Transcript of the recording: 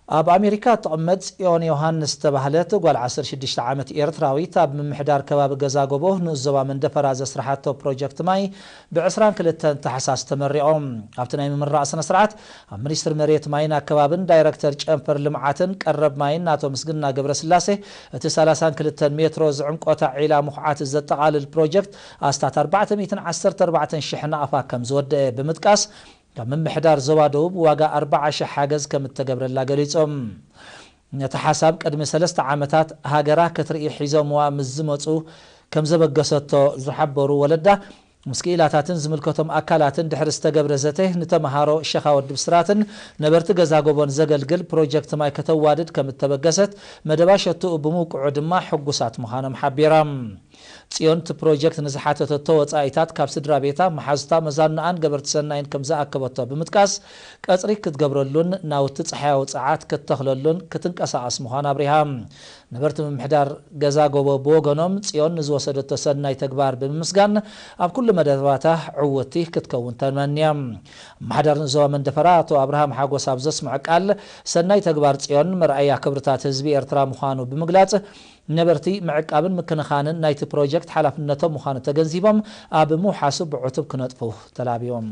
ኣብ ኣሜሪካ እትቕመጥ ጽዮን ዮሃንስ ዝተባህለት ጓል ዓሰርተ ሽዱሽተ ዓመት ኤርትራዊት፣ ኣብ ምምሕዳር ከባቢ ገዛ ጎቦ ንኡስ ዞባ መንደፈራ ዘስርሓቶ ፕሮጀክት ማይ ብ22 ታሕሳስ ተመሪቖም። ኣብቲ ናይ ምምራቕ ስነ ስርዓት፣ ኣብ ሚኒስትሪ መሬት ማይን ኣከባብን ዳይረክተር ጨንፈር ልምዓትን ቀረብ ማይን ኣቶ ምስግና ገብረስላሴ፣ እቲ ሰላሳን ክልተን ሜትሮ ዝዕምቆታ ዒላ ምኹዓት ዘጠቓልል ፕሮጀክት ኣስታት ኣርባዕተ ሚእትን ዓሰርተ ኣርባዕተን ሽሕ ናቕፋ ከም ዝወደአ ብምጥቃስ፣ ካብ ምምሕዳር ዞባ ደቡብ ዋጋ ኣርባዓ ሽሕ ሓገዝ ከም እተገብረላ ገሊጾም። ነቲ ሓሳብ ቅድሚ ሰለስተ ዓመታት ሃገራ ክትርኢ ሒዞምዋ ምስ ዝመጹ ከም ዘበገሰቶ ዝሓበሩ ወለዳ፣ ምስ ክኢላታትን ዝምልከቶም ኣካላትን ድሕሪ ዝተገብረ ዘተ፣ ንተምሃሮ ሸኻ ወዲ ብስራትን ነበርቲ ገዛ ጎቦን ዘገልግል ፕሮጀክት ማይ ከተዋድድ ከም እተበገሰት፣ መደባ ሸትኡ ብምውቅዑ ድማ ሕጉሳት ምዃኖም ሓቢሮም። ጽዮን እቲ ፕሮጀክት ንዝሓተተቶ ወጻኢታት ካብ ስድራ ቤታ፣ መሓዙታ፣ መዛኑኣን ገበርቲ ሰናይን ከም ዝኣከበቶ ብምጥቃስ፣ ቀጽሪ ክትገብረሉን ናውቲ ጸሓያዊ ጸዓት ክትተኽለሉን ክትንቀሳቐስ ምዃና ኣብሪሃ። ነበርቲ ምምሕዳር ገዛ ጎቦ ብወገኖም፣ ጽዮን ንዝወሰደቶ ሰናይ ተግባር ብምምስጋን፣ ኣብ ኩሉ መደባታ ዕውትቲ ክትከውን ተመንዮም። ኣመሓዳሪ ዞባ መንደፈራ ኣቶ ኣብርሃም ሓጎስ ኣብ ዘስምዖ ቃል፣ ሰናይ ተግባር ጽዮን መርኣያ ክብርታት ህዝቢ ኤርትራ ምዃኑ ብምግላጽ፣ ነበርቲ ምዕቃብን ምክንኻንን ናይቲ ፕሮጀክት ሓላፍነቶም ምዃኑ ተገንዚቦም፣ ኣብ ምውሓሱ ብዕቱብ ክነጥፉ ተላብዮም።